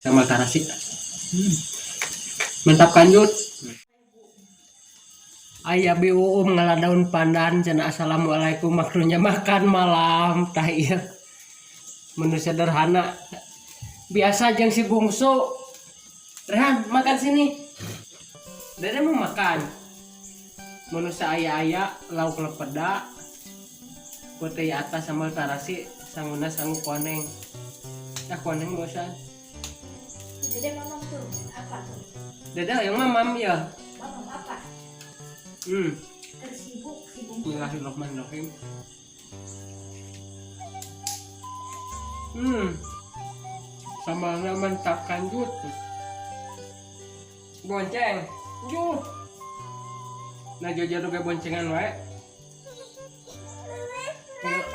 Sambal tarasi. Mantap kanjut. Aya bi Uum ngala daun pandan cenah, assalamualaikum, waktunya makan malam. Tah, ieu menu sederhana biasa jeung si bungsu. Rehan, makan sini. Dede mau makan. Menu aya-aya lauk lepeda putih atas sambal tarasi, sanguna sangu koneng. Nah, koneng bosan. Dede mamam tuh apa tuh? Dede yang mamam ya. Mamam apa? Tersibuk si bungsu. Bismillahirrahmanirrahim. Sambalnya mantap kanjut. Bonceng. Juh. Nah, jojo ge boncengan wae. Yuk.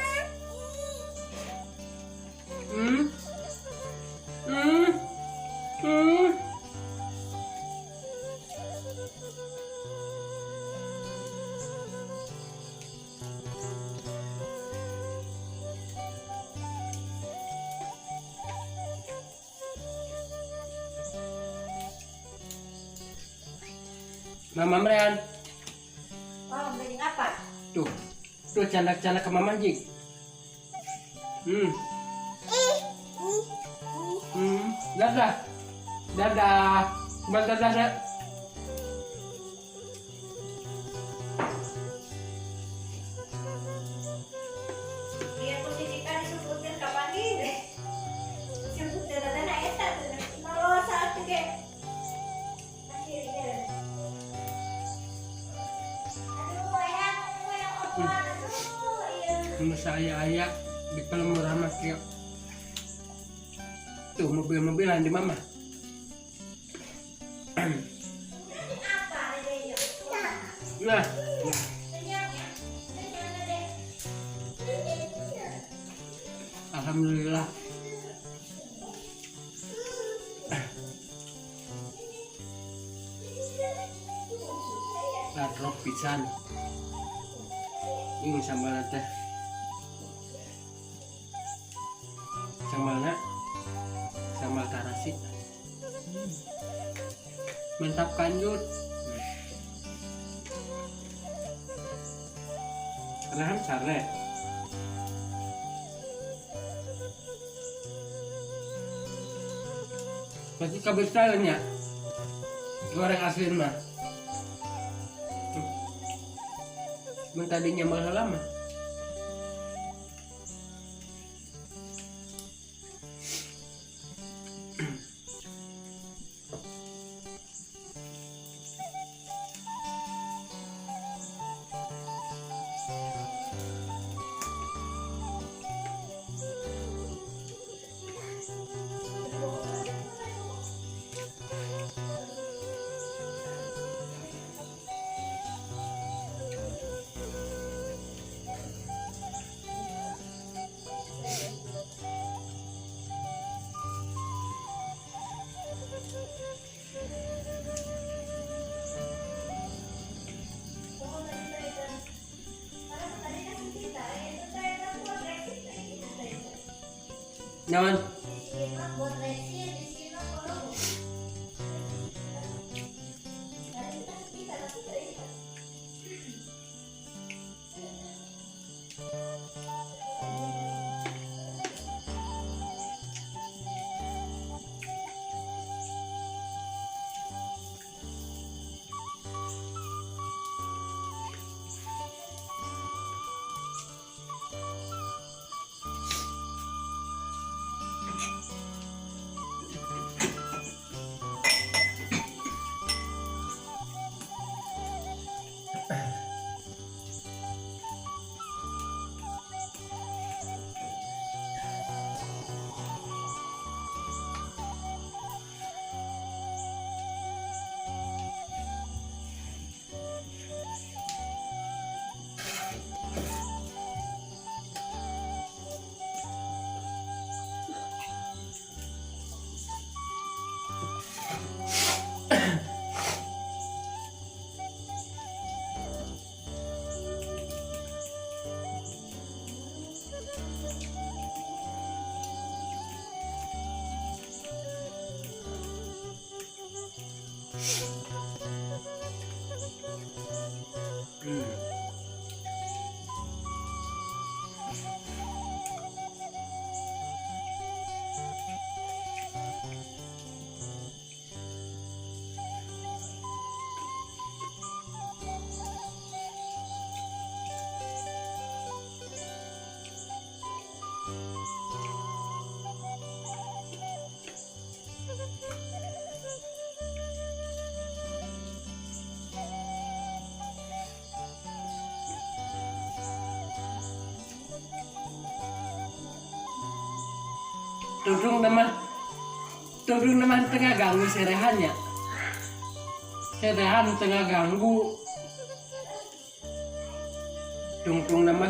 Mama Mrean. Mamam lagi apa? Tuh. Tuh, canda-canda ke Mama Jik. Dadah. Dadah. Dadah, dadah. Dadah. Iya, posisi kan disebutin kapan gini? Sebut dana eta tuh. Nol satu ge. Akhirnya. Aduh, ayah, aku yang opan. Aduh, iya. Menu saya ayah di murah mah kieu. Tuh, mobil-mobilan di Mama. Apa dedenya? Nah, Kenyang ya? Kenyang dede. Alhamdulillah. Ladrok pisan. Ini sambal teh. Sambalnya sambal tarasi. Mantap kanjut. Rehan sare. Pasti kabeh nya. Goreng asin mah. Mun tadinya mahal lama. Naon? Buat resin di sini kalau tadi kita kita tapi tidak. Tudung nama tudung nama teu ngaganggu si Rehan nya. Si Rehan teu ngaganggu. Tungtung nama.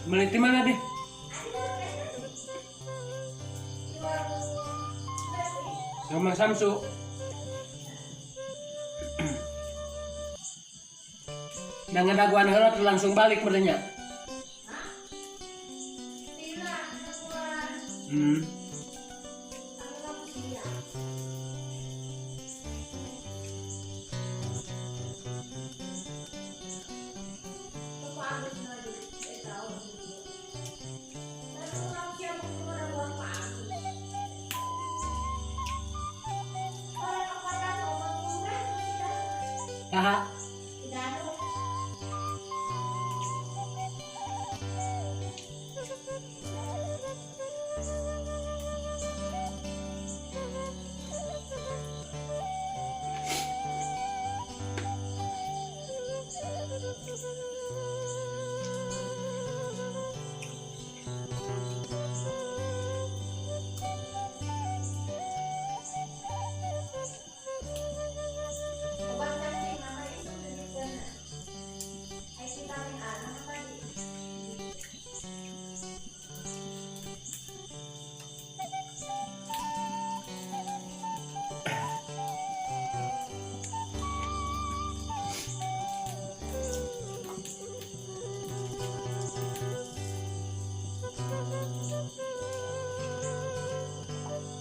Beli di mana deh? Rumah Samsu. Dan ngadaguan heula langsung balik merenya. Saha?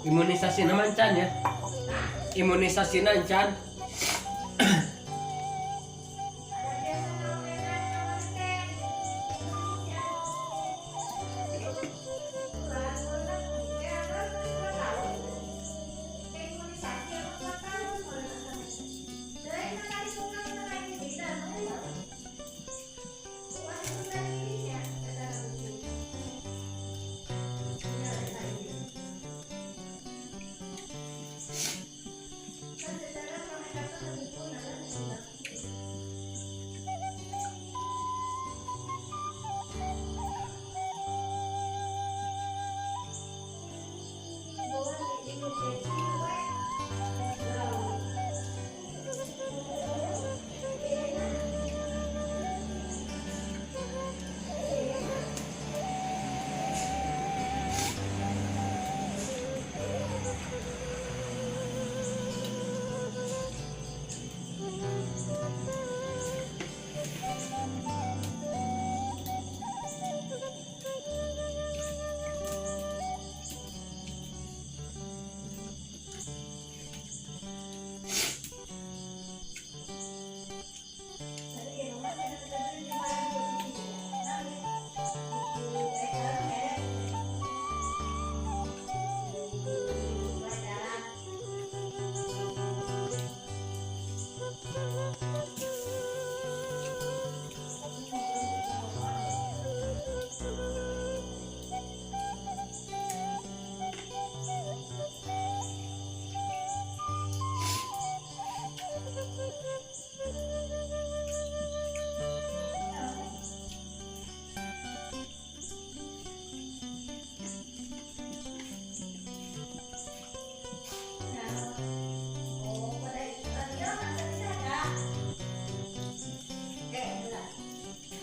Imunisasi nama can ya. Imunisasi can.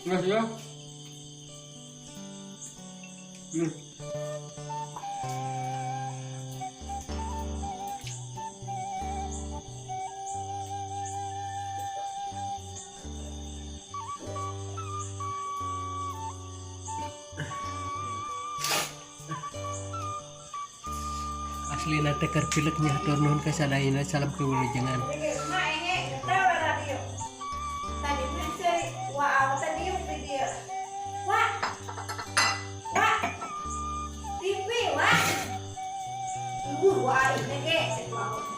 Mas ya. Asli nate keur pilek nya, hatur nuhun ka sadayana, salam kewilujengan. Libur wae teh ge cek.